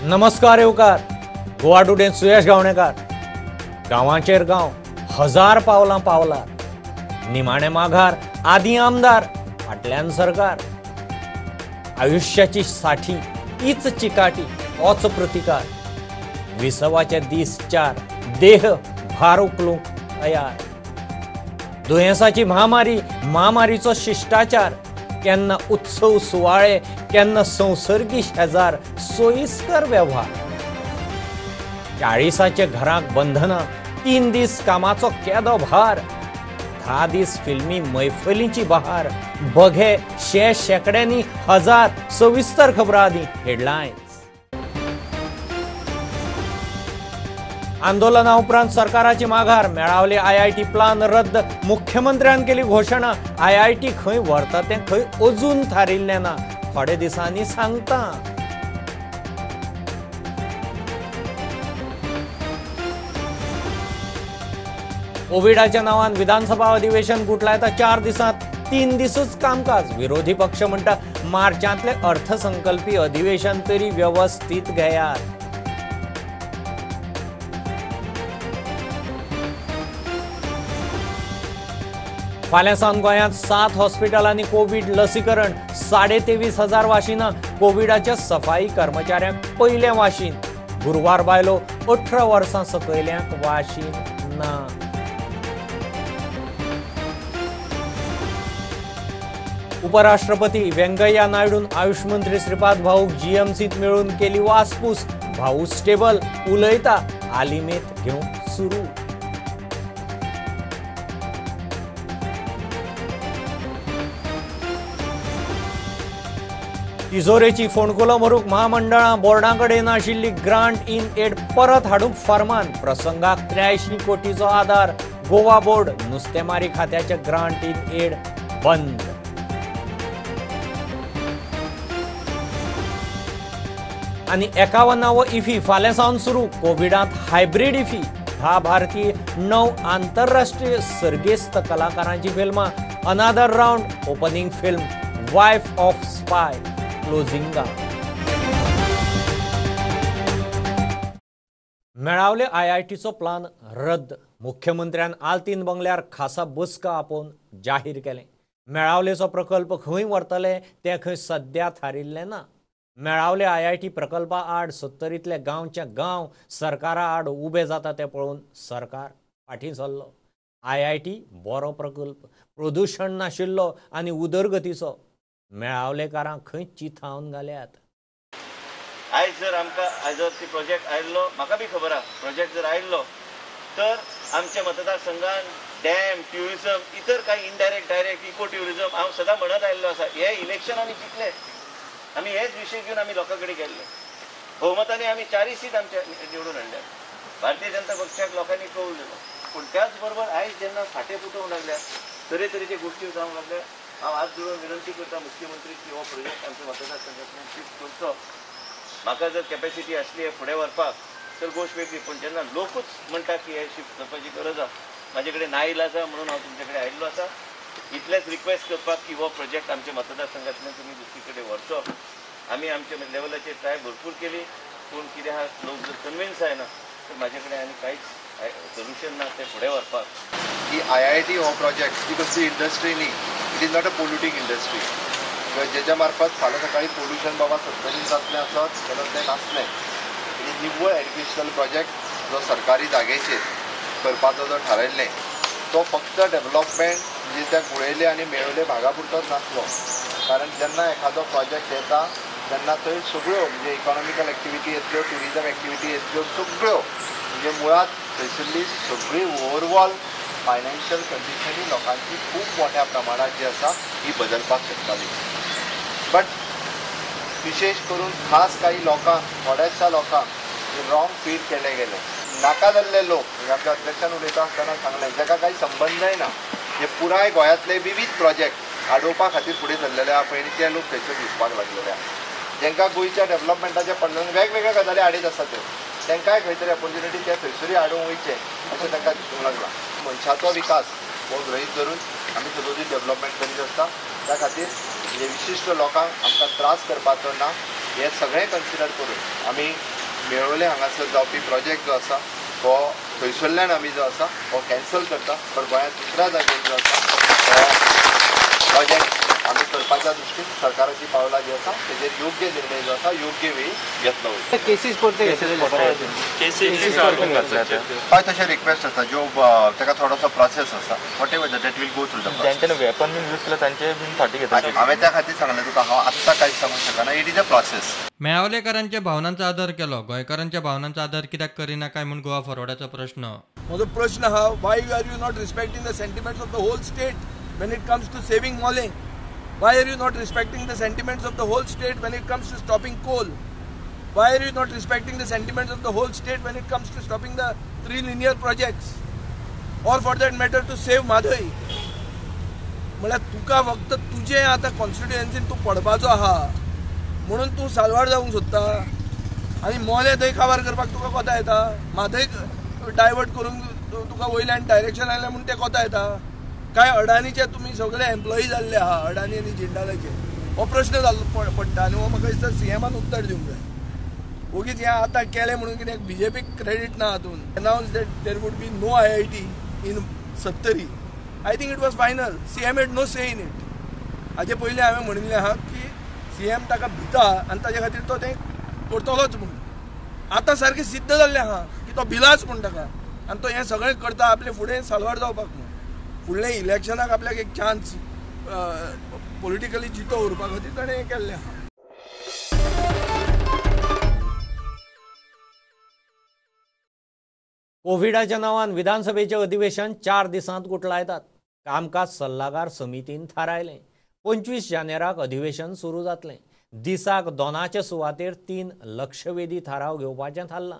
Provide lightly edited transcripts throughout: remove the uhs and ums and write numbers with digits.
नमस्कार येवकार गोवा टुडेंत सुयश गावणेकार. गांवाचेर गांव हजार पावलां पावलार, निमाणे माघार आदी आमदार फाटल्यान सरकार. आयुष्याची साठी तीच चिकाटी तोच प्रतिकार. विसवाचे दीस चार, देह भार उखलूंक तयार. दुयेंसाची महामारी, महामारीचो शिश्टाचार. केन्ना उत्सव सुवाळे, केन्ना संसर्गी शेजार, सोयिस्कर वेव्हार. 40 घराक बंधनां, 3 दीस कामाचो केदो भार. 10 दीस फिल्मी मैफलींची बहार. बघे शे शेंकड्यांनी हजार. सविस्तर खबरां आदी हेडलायन्स. आंदोलना उपरांत सरकाराची माघार, मेळावली आयआयटी प्लान रद्द. मुख्यमंत्र्यान केली घोशणा. आयआयटी खंय व्हरता तें खंय अजून थारिल्लें ना, थोडे दिसांनी सांगता. कोविडाच्या नावान विधानसभा अधिवेशन गुटलायता 4 दिसांत 3 दिसूच कामकाज. विरोधी पक्ष म्हणटा मार्चांतले अर्थसंकल्पी अधिवेशन तरी व्यवस्थीत घेयात. फाल्यां सावन गोंयांत 7 हॉस्पिटलांनी कोवीड लसीकरण. 23,500 वाशिनां. कोविडाच्या सफाई कर्मचाऱ्यांक पयलें वाशीन. गुरवार बायलो 18 वर्सां सकयल्यांक वाशीन ना. उपराष्ट्रपती व्यंकय्या नायडून आयुष मंत्री श्रीपाद भाऊक जीएमसीत मेळून केली वासपूस. भाऊ स्टेबल, उलयता आलिमेत घेवंक सुरू. तिजोरेची फोंडकुलां भरूंक महामंडळां बोर्डा कडेन आशिल्ली ग्रांट इन एड परत हाडूंक फरमान. प्रसंगाक 83 कोटीचो आदार. गोवा बोर्ड नुस्तेमारी खात्याचे ग्रांट इन एड बंद. आनी 51वो इफी फाल्यां सावन सुरू. कोविडांत हायब्रीड इफी. 10 भारतीय 9 आंतरराष्ट्रीय सर्गेस्त कलाकारांची फिल्मां. Another round opening film, wife of spy क्लोजिंगा. मेळावले आयआयटीचो प्लान रद्द. मुख्यमंत्र्यान आल्तीन बंगल्यार खासा बसका आपोवन जाहीर केलें. मेळावलेचो प्रकल्प खंय व्हरतले तें खंय सद्या थारिल्लें ना. मेळावले आयआयटी प्रकल्पा आड 70तले गांवचे गांव सरकारा आड उबे जाता तें पळोवन सरकार फाटीं सरलो. आयआयटी बरो प्रकल्प, प्रदुशण नाशिल्लो आनी उदरगतीचो. मेळावलेकारांक खंय चिथावन घाल्यात. आयज जर आमकां आयज जर ती प्रोजेक्ट आयिल्लो, म्हाका बी खबर आहा, प्रोजेक्ट जर आयिल्लो तर आमच्या मतदारसंघान डॅम, ट्युरिजम, इतर कांय इनडायरेक्ट डायरेक्ट इको ट्युरिजम हांव सदां म्हणत आयिल्लो आसा. हे इलेक्शन आमी जिखले, आमी हेच विशय घेवन आमी लोकां कडेन गेल्ले. भोवमतांनी आमी 4 सीट आमच्या निवडून हाडल्या. भारतीय जनता पक्षाक लोकांनी कौल दिलो. पूण त्याच बरोबर आयज जेन्ना फाटे फुटोवंक लागल्या, तरेतरेचे गोश्टी जावंक लागल्या, हांव हात जोडून विनंती करता मुख्यमंत्री की हो प्रोजेक्ट आमच्या मतदारसंघांतल्यान शिफ्ट करचो. म्हाका जर कॅपेसिटी आसली हे फुडें व्हरपाक तर गोश्ट वेगळी, पूण जेन्ना लोकूच म्हणटा की हे शिफ्ट करपाची गरज आसा, म्हाजे कडेन नाईलाज आसा म्हणून हांव तुमचे कडेन आयिल्लो आसा. इतलेंच रिक्वेस्ट करपाक की हो प्रोजेक्ट आमच्या मतदारसंघांतल्यान तुमी दुसरी कडेन व्हरचो. आमी आमच्या लेवलाचेर ट्राय भरपूर केली, पूण कितें आहा लोक जर कन्विन्स जायना तर म्हाजे कडेन आनी कांयच सोल्युशन ना तें फुडें व्हरपाक. की आयआयटी हो प्रोजेक्ट ती कसली इंडस्ट्री न्ही, it is not a polluting industry. जेच्या मार्फत फाल्यां सकाळी पोल्युशन बाबा 70 जातलें आसत जाल्यार तें नासलें. It is निव्वळ एड्युकेशनल प्रोजेक्ट जो सरकारी जागेचेर करपाचो जो थारायल्लें तो फक्त डेव्हलपमेंट म्हणजे त्या गुळेले आनी मेळोले भागा पुरतोच नासलो. कारण जेन्ना एखादो प्रोजेक्ट येता तेन्ना थंय सगळ्यो म्हणजे इकॉनॉमिकल एक्टिविटी येतल्यो, ट्युरिजम एक्टिविटी येतल्यो, सगळ्यो म्हणजे मुळांत थंयसरली सगळी ओवरऑल फायनान्शियल कंडिशनूय लोकांची खूब मोठ्या प्रमाणात जी आसा ही बदलपाक शकताली. बट विशेश करून खास काही लोकांक, थोड्याशा लोकांक रॉंग फीड केले गेले. नाका जाल्ले लोक, म्हणजे आमच्या अध्यक्षान उलयता आसतना सांगलें, जाका काही संबंदय ना, हे पुराय गोंयांतले विविध प्रोजेक्ट आडोवपा खातीर फुडें सरलेले आहा पळय, ते लोक थंयसर घुसपाक लागलेले आहा. जांकां गोंयच्या डेव्हलपमेंटाच्या पडल्यान वेगवेगळ्या गजाली आडयत आसा त्यो, तांकांय खंय तरी ऑपोर्च्युनिटी ते थंयसरूय आडोवंक वयचे अशें तांकां दिसूंक लागलां. मनशाचो विकास हो गृहीत धरून आमी सदोदीत डेव्हलपमेंट करीत आसता. त्या खातीर म्हणजे विशिश्ट लोकांक आमकां त्रास करपाचो ना, हे सगळें कन्सिडर करून आमी मेळोवले हांगासर जावपी प्रोजेक्ट जो आसा हो थंयसरल्यान आमी जो आसा हो कॅन्सल करता, पण गोंयांत दुसऱ्या जागेर जो आसा हो प्रोजेक्ट आमी करपाच्या दृश्टीन सरकाराची पावलां जी आसा तेजेर योग्य निर्णय जो आसा योग्य वेळी घेतलो वयता. केसीस परते हय, तशें रिक्वेस्ट आसा ज्यो ताका थोडोसो प्रोसेस आसा, whatever that will go through the process. ज्यांच्यानी वेपन बीन यूज केला तांचे बीन फाटी घेतले. हांवें त्या खातीर सांगलें तुका, हांव आत्तां कांयच सांगूंक शकना, it is a process. मेळावलेकारांच्या भावनांचो आदर केलो, गोंयकारांच्या भावनांचो आदर कित्याक करिना काय म्हूण गोवा फॉरवर्डाचो प्रश्न. म्हजो प्रश्न आहा, why are you not respecting the sentiments of the whole state when it comes to saving Mollem? Why are you not respecting the sentiments of the whole state when it comes to stopping coal? Why are you not respecting the sentiments of the whole state when it comes to stopping the 3 linear projects? Or for that matter to save Mhadei? म्हळ्यार तुका फक्त तुजें आतां कॉन्स्टिट्युएन्सीन तूं पडपाचो आहा म्हणून तूं साल्वार जावंक सोदता आनी मोलें थंय काबार करपाक तुका कोता येता, म्हादय डायवर्ट करूंक तुका वयल्यान डायरेक्शन आयलें म्हूण तें कोता येता. काय अडानीचे तुमी सगळे एम्प्लॉई जाल्ले आहा, अडानी आनी जिंदालाचे, हो प्रश्न जाल्लो पडटा आनी हो म्हाका दिसता सीएमान उत्तर दिवंक जाय. ओगीच हें आतां केलें म्हणून कितें बीजेपीक क्रेडीट ना हातून. Announce that there would be no IIT in Sattari, I think it was final. CM had no say in it. हाजे पयलीं हांवें म्हणिल्लें आहा की सीएम ताका भिता आनी ताजे खातीर तो तें करतलोच म्हणून. आतां सारकें सिद्ध जाल्लें आहा की तो भिलाच म्हूण ताका आनी तो हें सगळें करता आपले फुडें साल्वार जावपाक म्हूण. फुडल्या इलेक्शनाक आपल्याक एक चान्स पॉलिटिकली जितो उरपा खातीर ताणें हें केल्लें आहा. कोविडाच्या नांवान विधानसभेचें अधिवेशन 4 दिसांत गुटलायतात. कामकाज सल्लागार समितीन थारायलें. 25 जानेराक अधिवेशन सुरू जातलें. दिसाक 2 सुवातेर 3 लक्षवेधी थाराव घेवपाचें थारलां.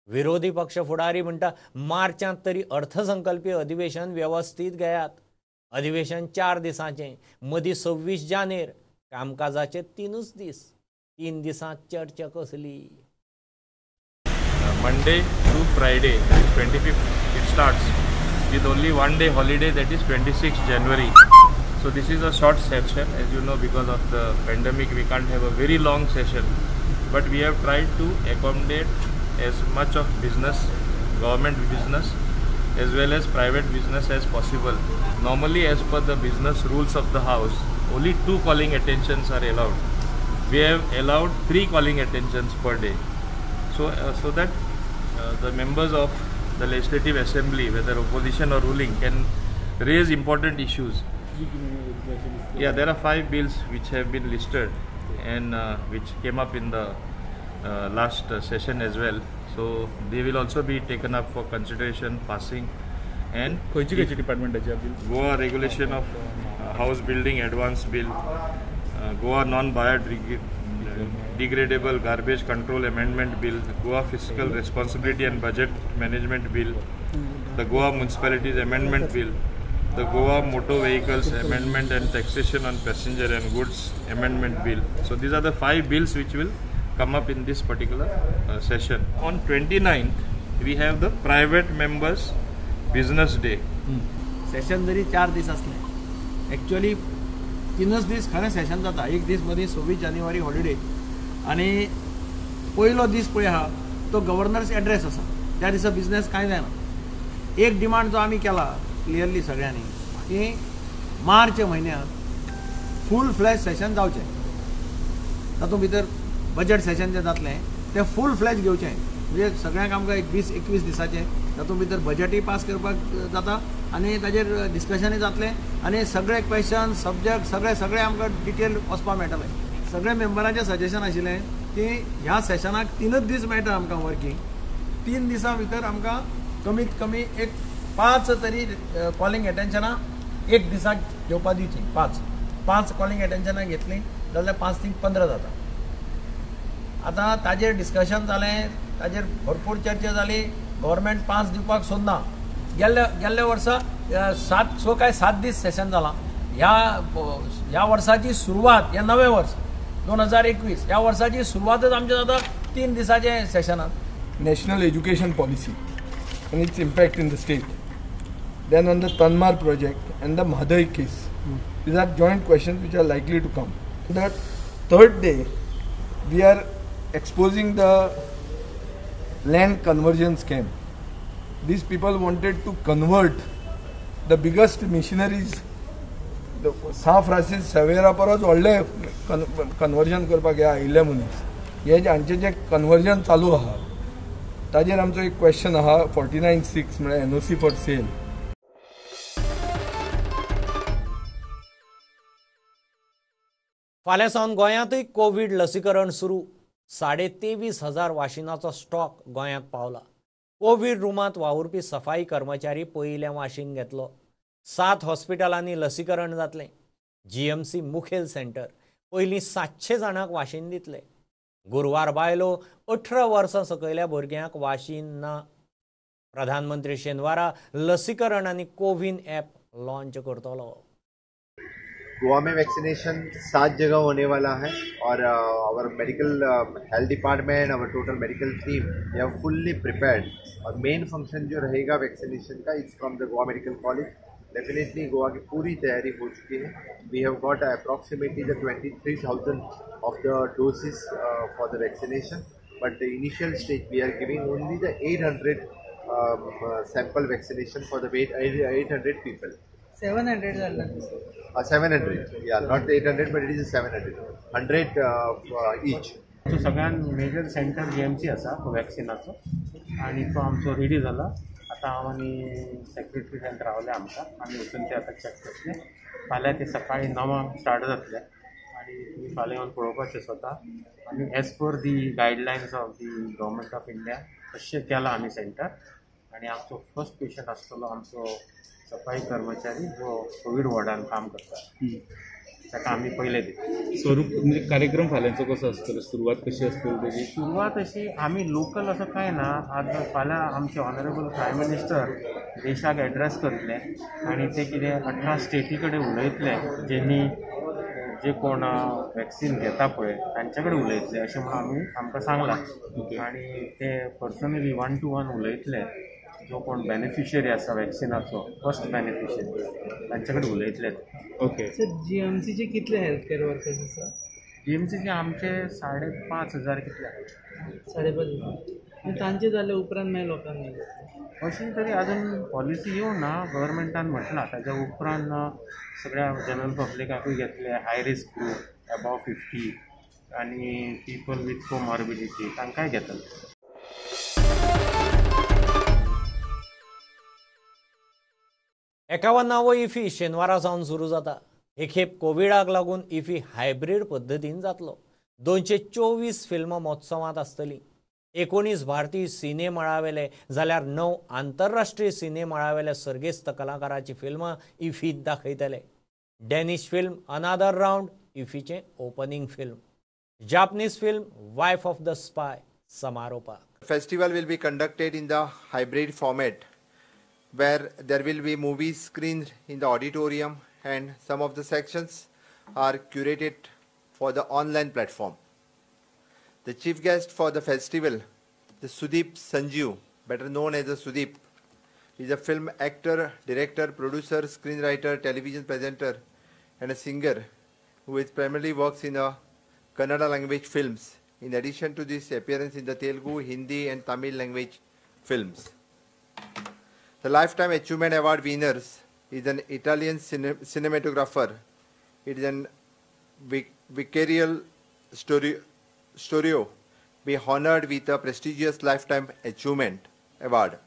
विरोधी पक्ष फुडारी म्हणटा मार्चांत तरी अर्थसंकल्पीय अधिवेशन वेवस्थीत घेयात. अधिवेशन 4 दिसांचें, मदीं 26 जानेर, कामकाजाचे 3 दीस. 3 दिसांत चर्चा कसली? Monday to Friday, 25th it starts with only 1 day holiday, that is 26 January. So this is a short session, as you know, because of the pandemic we can't have a very long session, but we have tried to accommodate as much of business, government business as well as private business as possible. Normally, as per the business rules of the house, only 2 calling attentions are allowed. We have allowed 3 calling attentions per day, so that the members of the Legislative Assembly, whether opposition or ruling, can raise important issues. Yeah, there are 5 bills which have been listed and which came up in the last session as well. So they will also be taken up for consideration, passing, and department Goa Regulation of House Building Advance Bill, Goa Non-Biodegradable Garbage Control Amendment Bill, Goa Fiscal Responsibility and Budget Management Bill, the Goa Municipalities Amendment Bill, the Goa Motor Vehicles Amendment and Taxation on Passenger and Goods Amendment Bill. So these are the 5 bills which will come up in this particular session. On 29th, we have the private members business day. Session जरी 4 दीस आसले, actually 3 दीस खरें सेशन जाता. एक दीस मदीं 26 जानेवारी हॉलिडे आनी पयलो दीस पळय आहा तो गव्हर्नर्स एड्रेस आसा. त्या दिसा बिजनेस कांय जायना. एक डिमांड जो आमी केला क्लियरली सगळ्यांनी की मार्च म्हयन्यांत फूल फ्लॅश सेशन जावचें. तातूंत भितर बजट सेशन जें जातलें तें फूल फ्लॅश घेवचें, म्हणजे सगळ्यांक आमकां एक 20-21 दिसाचें, तातूंत भितर बजटूय पास करपाक जाता आनी ताजेर डिस्कशनूय जातलें आनी सगळे क्वेश्चन सब्जॅक्ट सगळे सगळे आमकां डिटेल वचपाक मेळटलें. सगळे मेंबरांचें सजेशन आशिल्लें की ह्या सेशनाक 3 दीस मेळटा आमकां वर्किंग, 3 दिसां भितर आमकां कमीत कमी एक 5 तरी कॉलिंग एटेन्शनां एक दिसाक घेवपा दिवचीं. 5 कॉलिंग एटेन्शनां घेतलीं जाल्यार 5 3 15 जाता. आतां ताजेर डिस्कशन जालें, ताजेर भरपूर चर्चा जाली. गव्हर्मेंट 5 दिवपाक सोदना. गेल्ल्या वर्सा 7 काय 7 दीस सेशन जालां. ह्या वर्साची सुरवात, ह्या नवें वर्स 2021 ह्या वर्साची सुरवातच आमचें जाता 3 दिसाचें सेशनान. National education policy and its impact in the state, then on the Tanmar project and the Mhadei case. These are joint questions which are likely to come. The third day, we are exposing the land conversion scam. These people wanted to convert the biggest machineries, San Francis सेवेरा परस व्हडलें conversion करपाक हे आयिल्ले मनीस. हे हांचें जें conversion चालू आहा ताजेर आमचो एक क्वेश्चन आहा 49(6) म्हळ्यार एनओसी फॉर सेल. फाल्यां सावन गोंयांतूय कोवीड लसीकरण सुरू. 23,500 वाशिनाचो स्टॉक गोंयांत पावला. कोवीड रुमांत वावुरपी सफाई कर्मचारी पयलें वाशीन घेतलो. 7 हॉस्पिटलांनी लसीकरण जातलें. जीएमसी मुखेल सेंटर पयलीं 700 जाणांक वाशीन दितले. गुरवार बायलो 18 वर्सां सकयल्या भुरग्यांक वाशीन ना. प्रधानमंत्री शेनवारा लसीकरण आनी कोविन ॲप लॉन्च करतलो. गोवा में वैक्सीनेशन 7 जगह होने वाला है और our medical health department, our total medical team they are fully prepared. Aur main function जो रहेगा वैक्सीनेशन का it's from the Goa medical college. Definitely Goa की पूरी तैयारी हो चुकी है. We have got approximately the 23,000 of the doses for the vaccination, but the initial stage we are giving only the 800 sample vaccination for the 800 people. 700 जाल्ला 700, yeah, not 800 but it is 700, 100 each. So सगळ्यान major centre GMC आसा वॅक्सिनाचो आनी तो आमचो ready जाला. आतां हांव आनी सेक्रेटरी हेल्थ रावले आमकां, आमी वचून ते आतां चॅक करतले. फाल्यां ते सकाळीं 9 स्टार्ट जातले आनी तुमी फाल्यां येवन पळोवपाचें स्वता. आनी as per the guidelines of the government of India तशें केलां आमी सेंटर. आनी आमचो फर्स्ट पेशंट आसतलो आमचो सफाई कर्मचारी जो कोवीड वॉर्डान काम करता, ताका आमी पयले दिता. स्वरूप म्हणजे कार्यक्रम फाल्यांचो कसो आसतलो, सुरवात कशी आसतली तेजी? सुरवात अशी आमी लोकल असो कांय ना. आज फाल्यां आमचे ऑनरेबल प्रायम मिनिस्टर देशाक एड्रेस करतले आनी ते कितें 18 स्टेटी कडेन उलयतले, जेनी जे कोण वॅक्सीन घेता पळय तांचे कडेन उलयतले अशें म्हणून आमी आमकां सांगलां. आनी ते पर्सनली 1 to 1 उलयतले, जो कोण बेनिफिशियरी आसा वॅक्सिनाचो फर्स्ट बेनिफिशियरी तांचे कडेन उलयतले. ओके सर, जीएमसीचे कितले हेल्थ केअर वर्कर्स आसा? जीएमसीचे आमचे 5,500 कितले आसा, 5,500. तांचे जाले उपरांत मागीर लोकांक मेळटले अशी तरी अजून पॉलिसी येवंक ना. गव्हर्मेंटान म्हटलां ताच्या उपरांत सगळ्या जनरल पब्लिकाकूय घेतले, हाय रिस्क ग्रूप एबाव 50 आनी पीपल विथ कोमॉर्बिडिटी तांकांय घेतले. 51वो इफी शेनवारा सावन सुरू जाता. हे खेप कोविडाक लागून इफी हायब्रीड पद्दतीन जातलो. 224 फिल्मां महोत्सवांत आसतलीं. 19 भारतीय सिने मळावेले जाल्यार 9 आंतरराष्ट्रीय सिने मळावेले सर्गेस्त कलाकाराची फिल्मां इफीत दाखयतले. डॅनिश फिल्म अनादर रावंड इफीचें opening film. Japanese film wife of the spy समारोपाक. Festival will be conducted in the hybrid format, where there will be movies screened in the auditorium and some of the sections are curated for the online platform. The chief guest for the festival, the Sudeep Sanjeev, better known as the Sudeep, is a film actor, director, producer, screenwriter, television presenter and a singer who is primarily works in a Kannada language films, in addition to this appearance in the Telugu, Hindi and Tamil language films. The Lifetime Achievement Award winners is an Italian cinematographer. It is an vicarial storio be honored with a prestigious Lifetime Achievement Award.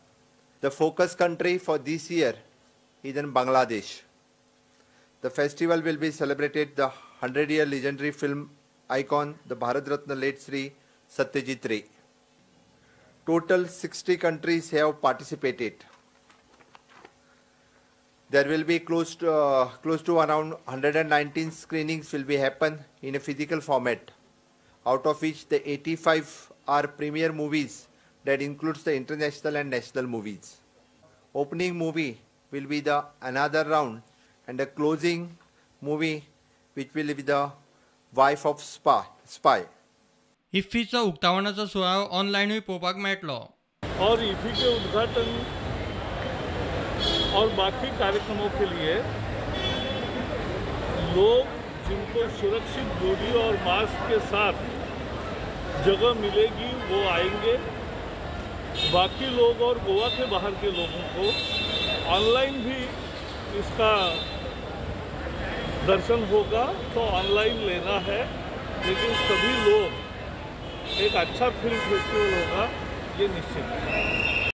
The focus country for this year is in Bangladesh. The festival will be celebrated the 100-year legendary film icon, the Bharat Ratna late Sri Satyajit Ray. Total 60 countries have participated. There will be close to around 119 screenings will be happen in a physical format, out of which the 85 are premier movies that includes the international and national movies. Opening movie will be the Another Round and the closing movie which will be the Wife of Spy. इफ्फीचो उक्तावणाचो सुवाळो ऑनलायनूय पळोवपाक मेळटलो. और IFFI K उद्घाटन और बाकी कार्यक्रमों K लिए लोग जिनको सुरक्षित दूरी और मास्क के साथ जगह मिलेगी वो आएंगे। बाकी लोग और गोवा के बाहर के लोगों को ऑनलाइन भी इसका दर्शन होगा, तो ऑनलाइन लेना है। लेकिन सभी लोग एक अच्छा फिल्म फेस्टिवल होगा ये निश्चित है।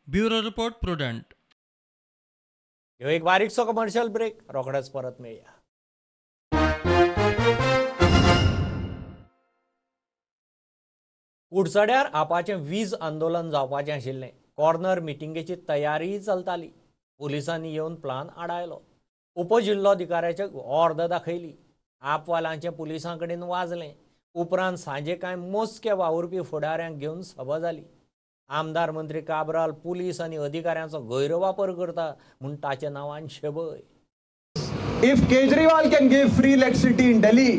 Bureau report, Prudent. ह्यो एक बारीकसो कमर्शियल ब्रेक, रोखडेच परत मेळया। कुडचड्यार आपाचें वीज आंदोलन जावपाचें आशिल्लें। कॉर्नर मिटिंगेची तयारीय चलताली। पुलिसांनी येवन प्लान आडायलो। उपजिल्लोधिकाऱ्याचे ऑर्द दाखयली। आपवालांचें पुलिसां कडेन वाजलें। उपरांत सांजे कांय मोजके वावुरपी फुडाऱ्यांक घेवन सभा जाली। आमदार मंत्री काब्राल पुलीस आनी अधिकाऱ्यांचो गैरवापर करता म्हूण ताच्या नांवान शबय। If Kejriwal can give free electricity in Delhi,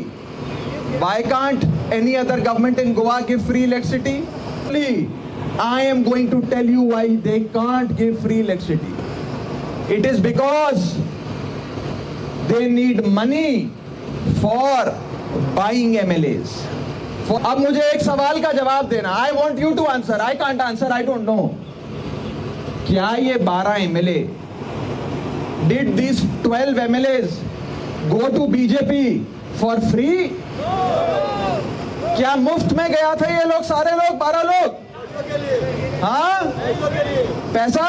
why can't any other government in Goa give free electricity? I am going to tell you why they can't give free electricity. It is because they need money for buying MLAs. अब मुझे एक सवाल का जवाब देना। I want you to answer. I can't answer. I don't know. क्या ये 12 MLA, did these 12 MLAs go to BJP for free? क्या मुफ्त में गया था ये लोग, सारे लोग 12 लोग? हाँ, पैसा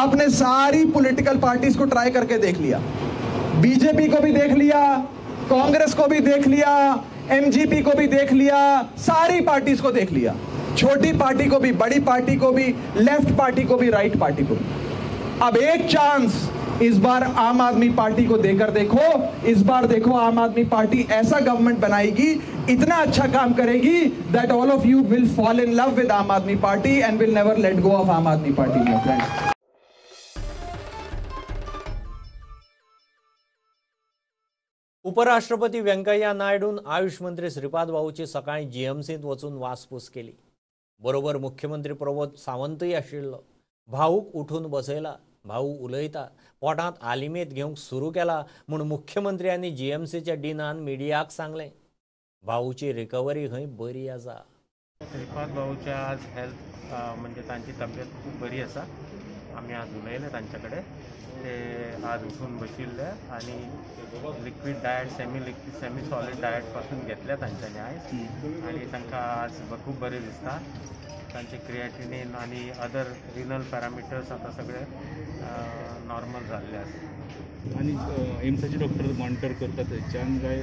आपने सारी पॉलिटिकल पार्टीज को ट्राई करके देख लिया, बीजेपी को भी देख लिया, कांग्रेस को भी देख लिया, एमजीपी को भी देख लिया, सारी पार्टीज को देख लिया, छोटी पार्टी को भी, बड़ी पार्टी को भी, लेफ्ट पार्टी को भी, राइट पार्टी को भी। अब एक चांस इस बार आम आदमी पार्टी को देकर देखो, इस बार देखो आम आदमी पार्टी ऐसा गवर्नमेंट बनाएगी, इतना अच्छा काम करेगी that all of you will fall in love with Aam Aadmi Party and will never let go of Aam Aadmi Party, my friends. उपराष्ट्रपती व्यंकय्या नायडून आयुष मंत्री श्रीपाद भाऊची सकाळी जीएमसींत वचून वासपूस केली। बरोबर मुख्यमंत्री प्रमोद सावंतय आशिल्लो। भाऊक उठून बसयला, भाऊ उलयता, पोटांत आलिमेत घेवंक सुरू केला म्हूण मुख्यमंत्र्यांनी जीएमसीच्या डिनान मिडियाक सांगलें। भाऊची रिकव्हरी खंय बरी आसा। श्रीपाद भाऊच्या आज हेल्थ म्हणजे तांची तब्येत खूब बरी आसा। आमी आज उलयले तांचे कडेन, ते आज उठून बशिल्ले आनी liquid diet, semi solid diet पासून घेतल्या तांच्यांनी आयज आनी तांकां आज खूब बरें दिसता। तांचे क्रिएटिनिन आनी अदर रिनल पॅरामिटर्स आतां सगळे नॉर्मल जाल्ले आसा। आनी एम्साचे डॉक्टर मॉनिटर करता थंयच्यान काय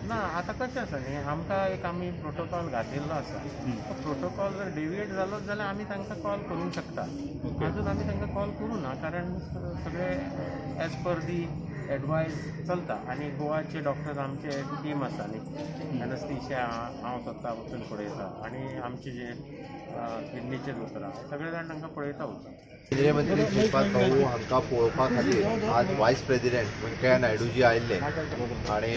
ना? आतां कशें आसा न्ही, आमकां एक आमी प्रोटोकॉल घातिल्लो आसा, तो प्रोटोकॉल जर डेविएट जालो जाल्यार आमी तांकां कॉल करूंक शकता। अजून आमी तांकां कॉल करूं ना, कारण सगळे एज पर दी एडवायस चलता। आनी गोवाचे डॉक्टर्स आमचे टीम आसा न्ही, एनस्थीशिया हांव स्वता वचून पळयता आनी आमचे जे किडनीचे दोतोर आहा सगळे जाण तांकां पळयता वचून। केंद्रीय मंत्री श्रीपाद भाऊ हांकां पळोवपा खातीर आज वायस प्रेसिडेंट व्यंकय्या नायडूजी आयिल्ले आनी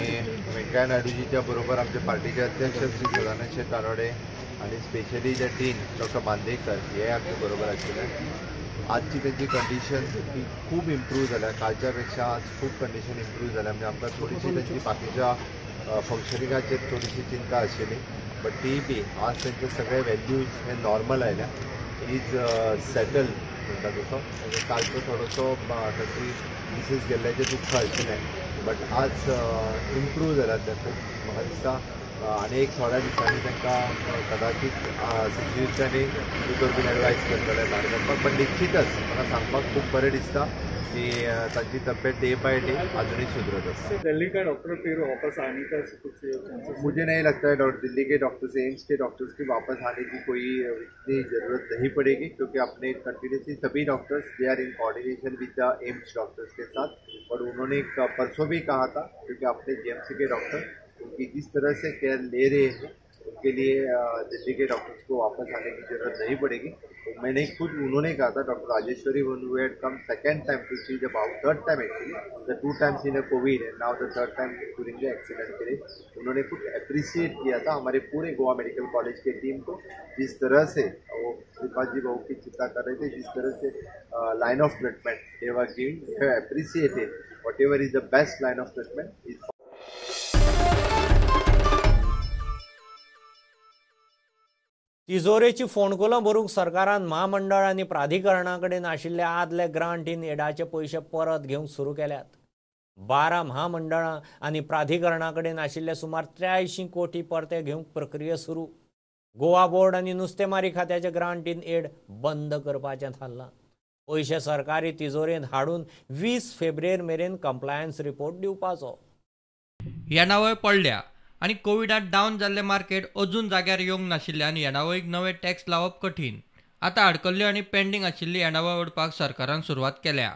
व्यंकय्या नायडूजीच्या बरोबर आमचे पार्टीचे अध्यक्ष श्री सदानंद शेट तानवडे आनी स्पेशली जे डीन डॉक्टर बांदेकर हे आमचे बरोबर आशिल्ले। आजची तेंची कंडिशन ही खूब इम्प्रूव जाल्या, कालच्या पेक्षा आज खूब कंडिशन इम्प्रूव जाल्या। म्हणजे आमकां थोडीशी तेंची बाकीच्या फंक्शनिंगाचेर थोडीशी चिंता आशिल्ली, बट ती बी आज तेंचे सगळे व्हॅल्यूज हे नॉर्मल आयल्या। Is settle म्हणटा तसो कालचो थोडोसो ताची मिसीस गेल्ल्याचें दुख्ख आशिल्लें, बट आज इम्प्रूव जाला तें खूब। म्हाका दिसता आनी एक थोड्या दिसांनी तांकां कदाचीत सिक्युरिटींनी दोतोर बीन एडवायज करतले भायर वचपाक, बट निश्चितच म्हाका सांगपाक खूब बरें दिसता की तांची तब्येत डे बाय डे अजूनही सुधरत आसा। दिल्ली का डॉक्टर फिर वापस आने का कुछ मुझे नहीं लगता है दिल्ली के डॉक्टर्स, एम्स के डॉक्टर्स की वापस आने की कोई इतनी ज़रूरत नहीं पड़ेगी, क्योंकि अपने कंटिन्यूसली सभी doctors they are in coordination with the AIIMS doctors K साथ। और उन्होंने परसों भी कहा था, क्योंकि अपने जीएमसी के डॉक्टर उनकी जिस तरह से केयर ले रहे हैं उनके लिए दिल्ली के डॉक्टर्स को वापस आने की ज़रूरत नहीं पड़ेगी। तो मैंने खुद उन्होंने कहा था, doctor Rajeshwari who had come second time to see the Bhau, third time actually, the two times in a Covid and now the third time during the accident के लिए उन्होंने खुद अप्रिसिएट किया था हमारे पूरे गोवा मेडिकल कॉलेज के team को, जिस तरह से वो श्रीपाद जी भाऊ की चिंता कर रहे थे, जिस तरह से line of treatment they were giving, they appreciated whatever is the best line of treatment is. तिजोरेची फोंडकुलां भरूंक सरकारान म्हामंडळ आनी प्राधिकरणा कडेन आशिल्ले आदले ग्रांट इन एडाचे पयशे परत घेवंक सुरू केल्यात. 12 म्हामंडळां आनी प्राधिकरणा कडेन आशिल्ले सुमार 83 कोटी परते घेवंक प्रक्रिया सुरू. गोवा बोर्ड आनी नुस्तेमारी खात्याचे ग्रांट इन एड बंद करपाचें थारलां. पयशे सरकारी तिजोरेंत हाडून 20 फेब्रुवारी मेरेन कंप्लायन्स रिपोर्ट दिवपाचो. येणावळ पडल्या आनी कोविडांत डावन जाल्लें मार्केट अजून जाग्यार येवंक नाशिल्ल्यान येणावळीक नवे टॅक्स लावप कठीण. आतां आडकल्ल्यो आनी पेंडींग आशिल्ली येणावळ ओडपाक सरकारान सुरवात केल्या.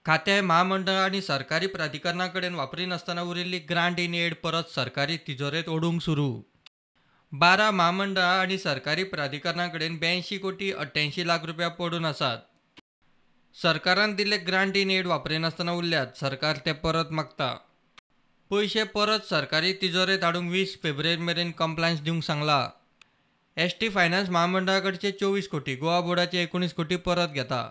खातें, म्हामंडळ आनी सरकारी प्राधिकरणा कडेन वापरिनासतना उरिल्ली ग्रांट इन एड परत सरकारी तिजोरेंत ओडूंक सुरू. 12 म्हामंडळां आनी सरकारी प्राधिकरणा कडेन 82 कोटी 88 लाख रुपया पडून आसात. सरकारान दिल्ले ग्रांट इन एड वापरिनासतना उरल्यात. सरकार ते परत मागता. पयशे परत सरकारी तिजोरेंत हाडूंक 20 फेब्रुवारी मेरेन कंप्लायन्स दिवंक सांगला. एसटी फायनान्स म्हामंडळा कडचे 24 कोटी, गोवा बोर्डाचे 19 कोटी परत घेता.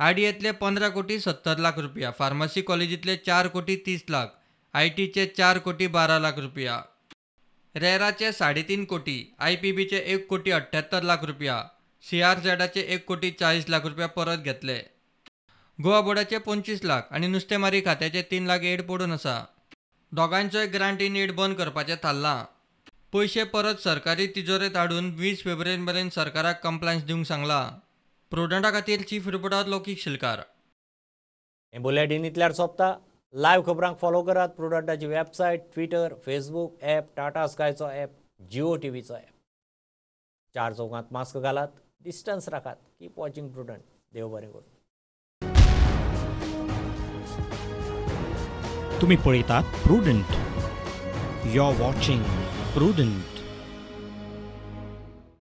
आरडीएतले 15 कोटी 70 लाख रुपया, फार्मासी कॉलेजींतले 4 कोटी 30 लाख, आयटीचे 4 कोटी 12 लाख रुपया, रेराचे 3.5 कोटी, आयपीबीचे 1 कोटी 78 लाख रुपया, सीआरझेडाचे 1 कोटी 40 लाख रुपया परत घेतले. गोवा बोर्डाचे 25 लाख आनी नुस्तेमारी खात्याचे 3 लाख एड पडून आसा. दोगांचोय ग्रांट इन एड बंद करपाचें थारलां. पयशे परत सरकारी तिजोरेंत हाडून 20 फेब्रुवारी मेरेन सरकाराक कंप्लायन्स दिवंक सांगलां. प्रुडंटा खातीर चीफ रिपोर्टर लौकीक शिलकार. हें बुलेटीन इतल्यार सोंपता. लायव्ह खबरांक फॉलो करात प्रुडंटाची website, Twitter, Facebook app, Tata स्कायचो app, Jio टीव्हीचो app. 4 चौकांत मास्क घालात, डिस्टन्स राखात. Keep watching Prudent. देव बरें करूं. तुम्ही पळयतात Prudent. You are watching Prudent.